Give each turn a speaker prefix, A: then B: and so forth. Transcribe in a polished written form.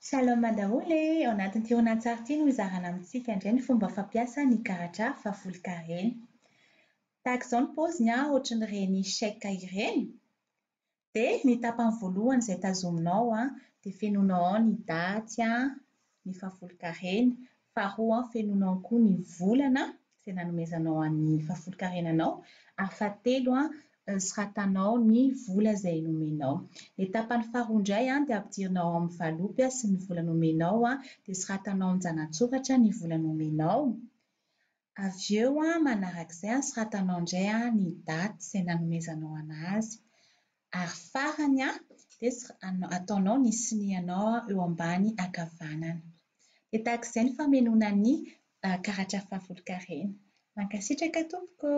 A: Shalom daholo e! Ao anatin'ity horonantsary ity no hizarana amintsika indray ny fomba fampiasa ny karatra fahafolonkarena. Tahaka izao ny paoziny, ohatran'ireny chèque ireny. Dia ny tapany voalohany izay tazominao dia fenoinao ao ny daty, ny fahafolonkarena. Faharoa, fenoinao ao koa ny volana izay nanomezanao an'ny fahafolonkarenanao. Ary fahatelo, soratanao ny vola izay nomenao. Ny tapany faharoa indray dia ampidirinao ao amin'ny valopy sy ny vola nomenao, dia soratanao an-janatsoratra ny vola nomenao. Avy eo manarak'izay soratanao indray ny daty izay nanomezanao anazy. Ary farany dia ataonao ny sinianao eo ambany ankavanana. Dia tahaka izay ny famenoana ny karatra fahafolonkarena. Mankasitraka tompoko!